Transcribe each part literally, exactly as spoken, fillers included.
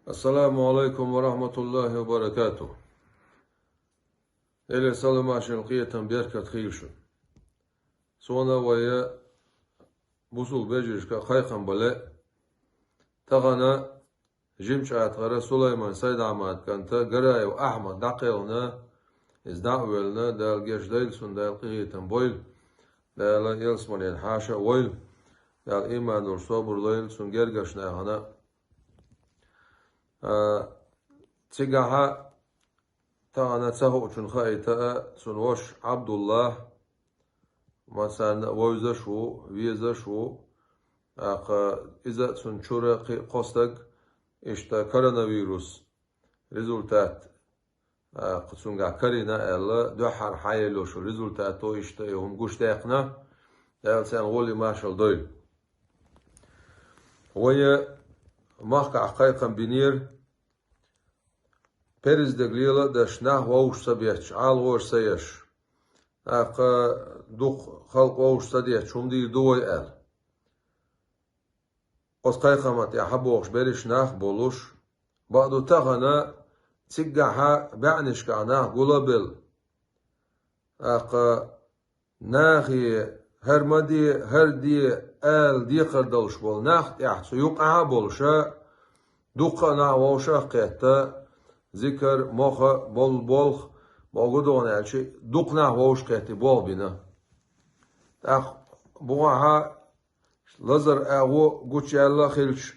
Ассаламу алайкум ва рахматуллахи ва баракатух. Эли саламашин къетам беркат хийла шун. Сона вая бусул бежишка кхайкам бале. Тахана Жимчатхара Сулайман Сайдамат канта Гараев Ахмад дакъелна, из даъвелна, Дала геш дайла сун, Дала къигитам бойла, Дала елсманин хьаша войла, Дала иманур собур лайла сун гергашна хана. А, цигахьа тахана ца хуучун хаита а, цун вош Абдулла, ма санна вовзаш ву, везаш ву, акха иза цун чура кхи-, кхостаг, ишта коронавирус результат, акха цунга карина аьлла, дуьххьара хьаелло шу результато ишта и хӀума гуш даьккхина, Дала царна гӀолли машал дойла. Вая махкахь кхайкам бинера, перздег лела а даш, нах вовш ца беташ, ӀалгӀош ца еш, тӀаккха дукха халкъ вовш ца детташ, хӀума дийр ду вай аьлла. Оцу кхайкхама тӀехьа бохуш берриш нах а болуш, бакъду тахана циггахьа баьӀнашкахь нах гулабелла. ТӀаккха нахе хӀара ма де, хӀара де ала декхар долуш болу нах тӀехь цу юкъахьа а болуша, дуккха а нах вовшах а кхетта, зикар, моха, болу болх, богу догӀана аьлча, дукха нах вовшах кхетта болх бина. ТӀаккха бухахьа лазар агӀо гучуяьлла а хилча,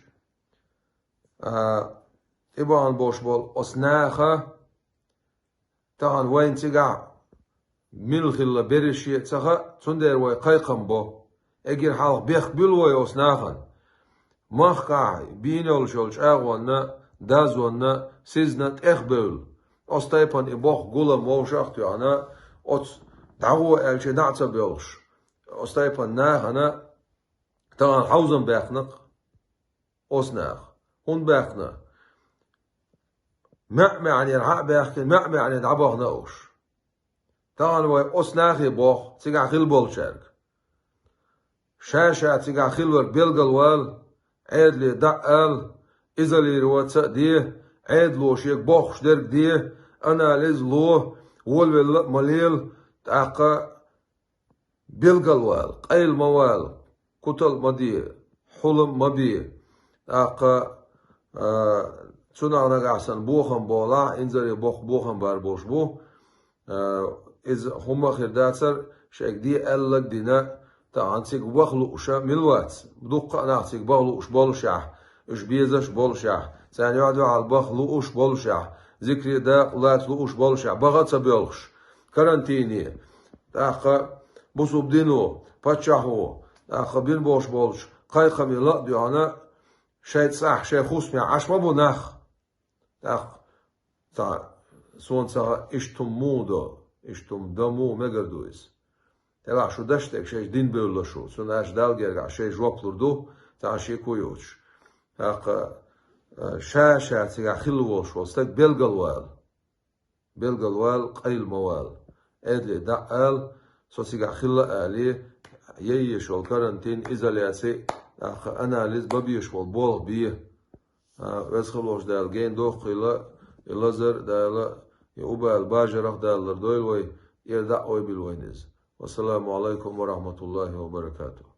а, тӀебахана болуш болу оцу наха, тахана вайна цигахь мила хилла берриш а ца хаьа, цундела вай кхайкхам бо. Эггара хьалха бехк буьллу вай оцу нахана. Махкахь бийна йолуш йолу чӀагӀонна, дазонна, сизна тӀехбевлла. Оцу тайпана и боху гулам вовшах а тоьхна, оцу дӀагӀо аьлча дӀа а ца боьлхуш. Оцу тайпана нахана тахана хьовзам баьккхина-кх оцу наха. ХӀунда баьккхина? МаьӀ-маьӀнера хьа а баьхкина, маьӀ-маьӀне дӀабахана а уьш. Тахана вай оцу нахе боху, цигахь хилла болчаьрга. Ша-ша цигахь хилларг белгалвала, Ӏедале дӀа а ала, изолироваться а де, Ӏедало шега бохуш дерг де, анализ ло, волавелла а ма лела, тӀаккха белгалвала, къайла ма вала, кутал а ма де, хьулам а ма бе. ТӀаккха, а, цунах нагахь санна бохам болахь, инзаре боккха бохам бар болуш бу. А, иза хӀумма а хир дацара, шайга де аьлларг а дина, тахана цига ваха лууша мила вац. Дуккха а нах цига баха лууш болушехь, уьш безаш а болушехь, царна юьхь-дуьхьал баха лууш болушехь, зикре дакъа лаца лууш болушехь, баха а ца боьлхуш, карантине, тӀаккха бусулба дино, паччахьо, тӀаккха бина болуш болчу кхайкхаме ла а доьгӀна, шайн цӀахь, шайн хӀусамехь Ӏаш ма бу нах. ТӀаккха цхьа, суна ца хаьа, иштта хӀума муха до, иштта хӀума дан муха мегар ду иза. Делахь шу даш дерг шайша дина бевлла шу, цунна аьлча Далла гергахь шайша жоп лур ду, цхьа шеко йоцуш. ТӀаккха, э, ша-ша цигахь хилла волуш волу стаг белгалвала. Белгалвала, къайла ма вала. Ӏедале дӀа а ала, со цигахь хилла а алий, яйеш йолу карантин, изоляци, тӀаккха анализ бан безаш болу болх бе. А, Веза хилла волчу Дала гена доккхийла, и лазар а Дала, и убала бажарах а Дала лардойла вай, тӀера дӀа а ойбила вайна иза. Вассаламу алайкум ва рахматуллахи ва баракатух.